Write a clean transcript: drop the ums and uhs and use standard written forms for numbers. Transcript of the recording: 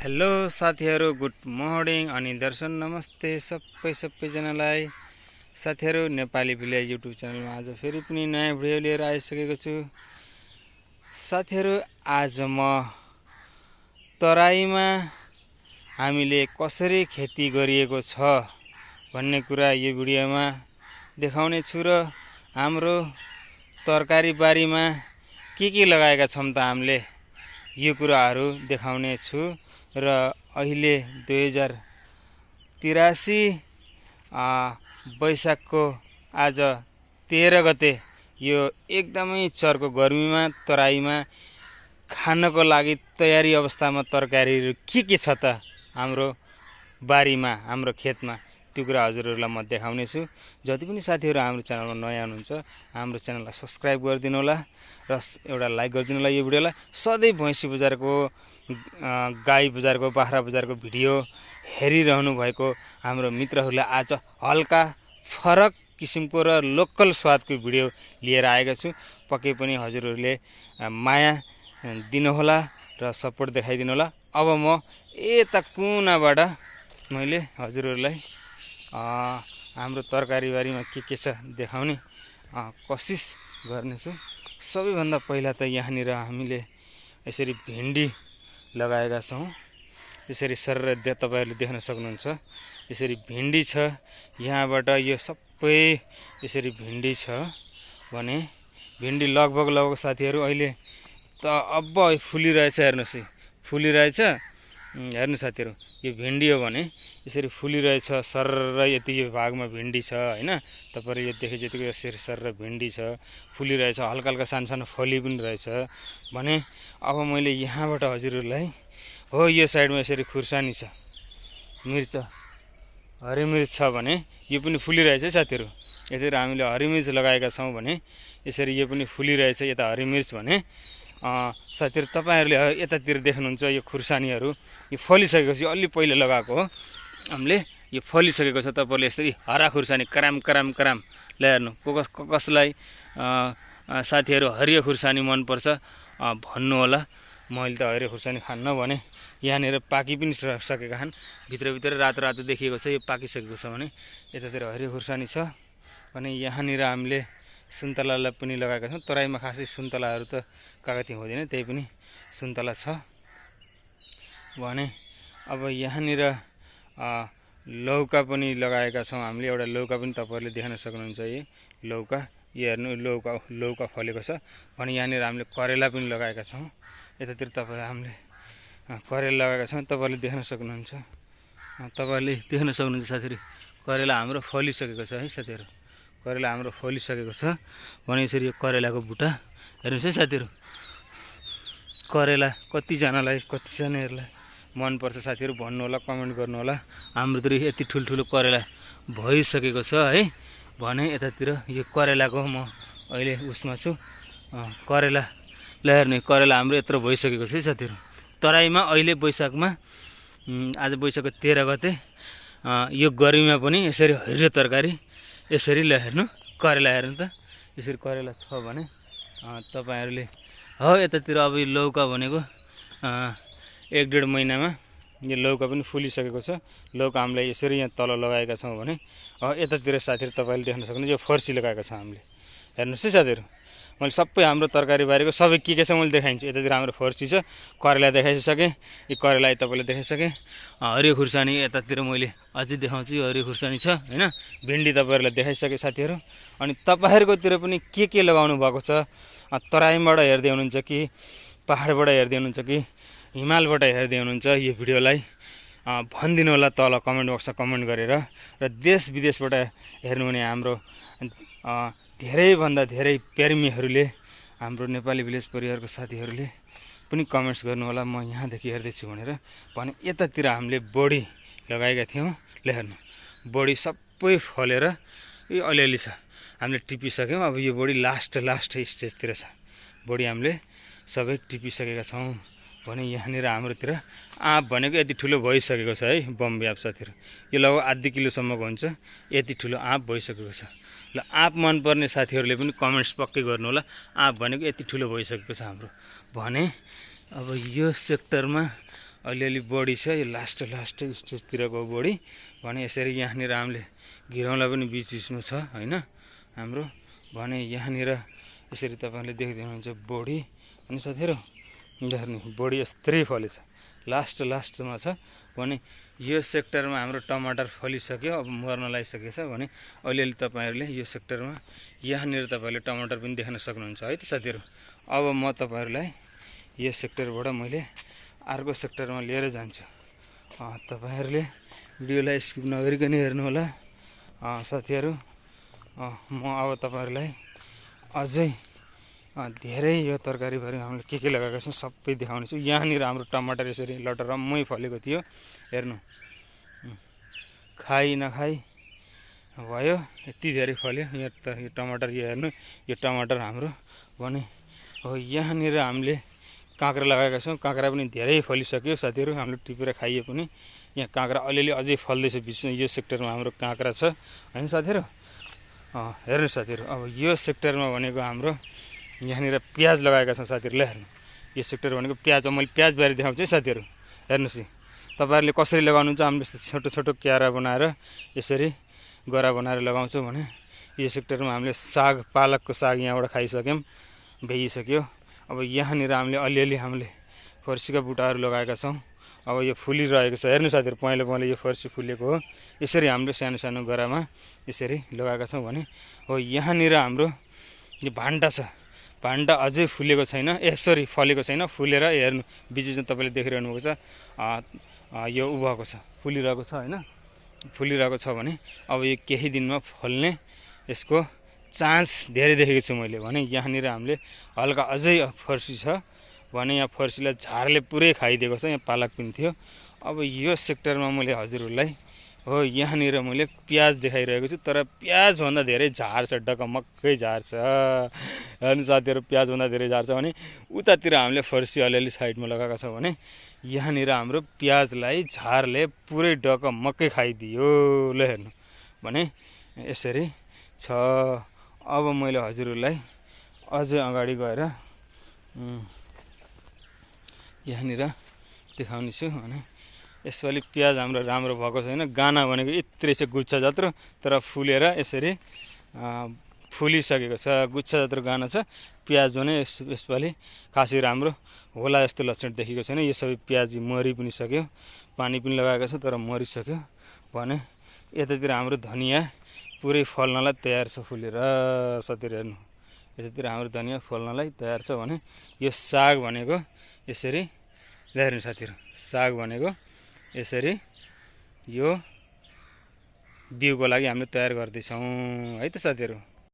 Hello साथीहरु, good morning अनि दर्शन नमस्ते सबैजनालाई। साथीहरु, नेपाली भिलेज युट्युब च्यानलमा आज फेरि पनि नयाँ भिडियो लिएर आइसकेको छु। साथीहरु, आज म तराईमा हामीले कसरी खेती गरिएको छ भन्ने कुरा यो भिडियोमा देखाउने छु र हाम्रो तरकारी बारीमा के लगाएका छौं त हामीले यो कुराहरू देखाउने छु। र अहिले 2083 वैशाखको आज 13 गते यो एकदमै चर्को गर्मीमा तराईमा खानको लागि तयारी अवस्थामा तरकारीहरू के छ त हाम्रो बारीमा हाम्रो खेतमा त्यो कुरा हजुरहरूलाई म देखाउने छु। जति पनि साथीहरू हाम्रो च्यानलमा नयाँ हुनुहुन्छ हाम्रो च्यानललाई सब्स्क्राइब गरिदिनु होला र एउटा लाइक गरिदिनु होला। यो भिडियोलाई सधैँ भैँसी बजारको गाई बजारको बाख्रा बजारको भिडियो हेरिरहनु भएको हाम्रो मित्रहरूलाई आज हल्का फरक किसिमको र लोकल स्वादको भिडियो लिएर आएको छु। पक्कै पनि हजुरहरूले माया दिनुहोला र सपोर्ट देखाइदिनु होला। अब म यता कुनाबाट मैले हजुरहरूलाई हाम्रो तरकारी बारीमा के छ देखाउने कोसिस गर्नेछु। सबैभन्दा पहिला त यहाँनिर हामीले यसरी भिन्डी लगाएका छौं। यसरी सरर तपाईहरुले देख्न सक्नुहुन्छ। यसरी भिन्डी छ, यहाँबाट यो सबै यसरी भिन्डी छ भने भिन्डी लगभग साथीहरु अहिले त अब फुलिरहेछ। हेर्नुस्, फुलिरहेछ। हेर्नु साथीहरु, यो भिन्डी हो भने यसरी फुलिरहेछ सरर। यति यो भागमा भिन्डी छ हैन, तपाईहरु यो देखे जतिको यसरी सरर भिन्डी छ, फुलिरहेछ। हल्का हल्का सानो फली पनि रहेछ भने अब मैले यहाँबाट हजुरहरूलाई हो यो साइडमा यसरी खुर्सानी छ, मिर्च, हरि मिर्च छ भने यो पनि फुलिरहेछ साथीहरु। यसरी हामीले हरि मिर्च लगाएका छौं भने यसरी यो पनि फुलिरहेछ। यता हरि मिर्च भने साथीहरु तपाईहरुले यतातिर देख्नुहुन्छ यो खुर्सानीहरु यो फलिसकेको छ। अलि पहिले लगाएको हो हामीले, यो फलिसकेको छ। तपाईहरुले यसरी हरा खुर्सानी कराम ल हेर्नु। कसलाई साथीहरु हरियो खुर्सानी मन पर्छ भन्नु होला। मैले त हरियो खुर्सानी खान्न भने यहाँनिर पाकी पनि सकेका छन्। भित्र रातो देखिएको छ, यो पाकिसकेको छ भने यतातिर हरियो खुर्सानी छ भने यहाँनिर हामीले सुन्तलालाई पनि लगाएका छौं। तराईमा खासै सुन्तलाहरू त कागती हुँदैन, त्यही पनि सुन्तला छ भने अब यहाँनिर लौका पनि लगाएका छौं हामीले। एउटा लौका पनि तपाईहरुले देख्न सक्नुहुन्छ। यो लौका, यो हेर्नु लौका फलेको छ भने यहाँनिर हामीले करेला पनि लगाएका छौं। यतातिर हामीले करेला लगाएका छौं, तपाईहरुले देख्न सक्नुहुन्छ। साथीहरु, करेला हाम्रो फलिसकेको छ है साथीहरु। करेला हाम्रो फलिसकेको छ भने यसरी यो करेलाको बुटा हेर्नुस् है साथीहरु। करेला कतिजनालाई मन पर्छ साथीहरु भन्नु होला, कमेन्ट गर्नु होला। हाम्रोतिर यति ठुलठुलो करेला भइसकेको छ है भने यतातिर यो करेलाको म अहिले उसमा छु। करेला ल हेर्नु, करेला हाम्रो यत्रो भइसकेको छ है साथीहरु। तराईमा अहिले वैशाखमा आज वैशाखको 13 गते यो गर्मीमा पनि यसरी हरियो तरकारी यसरी ल हेर्नु। करेला हेर्नु त, यसरी करेला छ भने तपाईहरुले हो यतातिर अब यो लौका भनेको 1-1.5 महिनामा यो लौका पनि फुलिसकेको छ। लौका हामीले यसरी यहाँ तल लगाएका छौं भने यतातिर साथीहरु तपाईले देख्न सक्नुहुन्छ यो फर्सी लगाएका छौं हामीले। हेर्नुस् है साथीहरु, मैले सबै हाम्रो तरकारी बारीको सबै के छ मैले देखाइन्छु। यतातिर हाम्रो फर्सी छ, करेला देखाइसके, यो करेला तपाईले देखाइसके। हरियो खुर्सानी यतातिर मैले अझै देखाउँछु। यो हरियो खुर्सानी छ हैन। भिन्डी तपाईहरुलाई देखाइसके साथीहरु। अनि तपाईहरुकोतिर पनि के लगाउनु भएको छ, तराईबाट हेर्दै हुनुहुन्छ कि पहाडबाट हेर्दै हुनुहुन्छ कि हिमालबाट हेर्दै हुनुहुन्छ, यो भिडियोलाई भनिदिनु होला तल कमेन्ट बक्समा कमेन्ट गरेर। र देश विदेशबाट हेर्नुहुने हाम्रो धेरैभन्दा धेरै प्रेमीहरूले, हाम्रो नेपाली भिलेज परिवारको साथीहरूले पनि कमेन्ट्स गर्नु होला म यहाँदेखि हेर्दैछु भनेर। भने यतातिर हामीले बोडी लगाएका थियौं। ल हेर्नु, बोडी सबै फलेर यो अलिअलि छ, हामीले टिपिसक्यौं। अब यो बोडी लास्ट स्टेजतिर छ। बोडी हामीले सबै टिपिसकेका छौं भने यहाँनिर हाम्रोतिर आँप भनेको यति ठुलो भइसकेको छ है। बम्बे आँप साथीहरु, यो लगभग आधी किलोसम्मको हुन्छ, यति ठुलो आँप भइसकेको छ। ल आँप मनपर्ने साथीहरूले पनि कमेन्ट्स पक्कै गर्नु होला। आँप भनेको यति ठुलो भइसकेको छ हाम्रो भने अब यो सेक्टरमा अलिअलि बढी छ, यो लास्ट स्टेजतिरको बढी भने यसरी यहाँनिर हामीले घिरौँला पनि बिचमा छ होइन हाम्रो भने यहाँनिर यसरी तपाईँहरूले देख्नुहुन्छ बढी अनि साथीहरू हेर्नु बढी यस्तै फलेछ लास्टमा छ भने यो सेक्टरमा हाम्रो टमाटर फलिसक्यो, अब मर्न लागिसकेछ भने अलिअलि तपाईँहरूले यो सेक्टरमा यहाँनिर तपाईँहरूले टमाटर पनि देख्न सक्नुहुन्छ है त साथीहरू। अब म तपाईँहरूलाई यो सेक्टरबाट मैले अर्को सेक्टरमा लिएर जान्छु, तपाईँहरूले भिडियोलाई स्किप नगरिकन हेर्नु होला साथीहरू। म अब तपाईँहरूलाई अझै धेरै यो तरकारीभरि हामीले के लगाएका छौँ सबै देखाउने छु। यहाँनिर हाम्रो टमाटर यसरी लटरम्मै फलेको थियो, हेर्नु खाइ नखाइ भयो यति धेरै फल्यो। यहाँ यो टमाटर यो हेर्नु यो टमाटर हाम्रो भने हो। यहाँनिर हामीले काँक्रा लगाएका छौँ, काँक्रा पनि धेरै फलिसक्यो साथीहरू, हामीले टिपेर खाइए पनि यहाँ काँक्रा अलिअलि अझै फल्दैछ बिचमा। यो सेक्टरमा हाम्रो काँक्रा छ होइन साथीहरू। हेर्नु साथीहरू अब यो सेक्टरमा भनेको हाम्रो यहाँनिर प्याज लगाएका छौँ साथीहरूले, हेर्नु यो सेक्टर भनेको प्याज। मैले प्याज बारे देखाउँछु है साथीहरू, हेर्नुहोस् तपाईँहरूले कसरी लगाउनुहुन्छ। हामीले यस्तो छोटो क्यारा बनाएर यसरी गरा बनाएर लगाउँछौँ भने यो सेक्टरमा हामीले साग पालकको साग यहाँबाट खाइसक्यौँ, भ्याइसक्यो। अब यहाँनिर हामीले अलिअलि हामीले फर्सीका बुट्टाहरू लगाएका छौँ, अब यो फुलिरहेको छ हेर्नु साथीहरू। पहेँलो यो फर्सी फुलेको हो, यसरी हामीले सानो सानो गरामा यसरी लगाएका छौँ भने हो। यहाँनिर हाम्रो यो भान्टा छ, भान्टा अझै फुलेको छैन, फलेको छैन, फुलेर हेर्नु बिचमा तपाईँले देखिरहनु भएको छ यो उभएको छ, फुलिरहेको छ होइन, फुलिरहेको छ भने अब यो केही दिनमा फल्ने यसको चान्स धेरै देखेको छु मैले भने। यहाँनिर हामीले हल्का अझै फर्सी छ भने यहाँ फर्सीलाई झारले पुरै खाइदिएको छ, यहाँ पालक पनि थियो। अब यो सेक्टरमा मैले हजुरहरूलाई हो यहाँनिर मैले प्याज देखाइरहेको छु, तर प्याजभन्दा धेरै झार छ, डकमक्कै झार छ हेर्नु साथीहरू। प्याजभन्दा धेरै झार छ भने उतातिर हामीले फर्सी अलिअलि साइडमा लगाएका छौँ भने यहाँनिर हाम्रो प्याजलाई झारले पुरै डकमक्कै खाइदियो ल हेर्नु भने यसरी छ। अब मैले हजुरहरूलाई अझै अगाडि गएर यहाँनिर देखाउने छु भने यसपालि प्याज हाम्रो राम्रो भएको छैन। गाना भनेको यत्रो चाहिँ गुच्छा जत्रो, तर फुलेर यसरी फुलिसकेको छ, गुच्छा जत्रो गाना छ। प्याज भने यसपालि खासै राम्रो होला जस्तो लक्षण देखेको छैन। यो सबै प्याज मरि पनि सक्यो, पानी पनि लगाएको छ तर मरिसक्यो भने यतातिर हाम्रो धनियाँ पुरै फल्नलाई तयार छ फुलेर साथीहरू हेर्नु। यतातिर हाम्रो धनियाँ फल्नलाई तयार छ भने यो साग भनेको यसरी हेर्नु साथीहरू, साग भनेको यसरी यो बिउको लागि हामीले तयार गर्दैछौँ है त साथीहरू।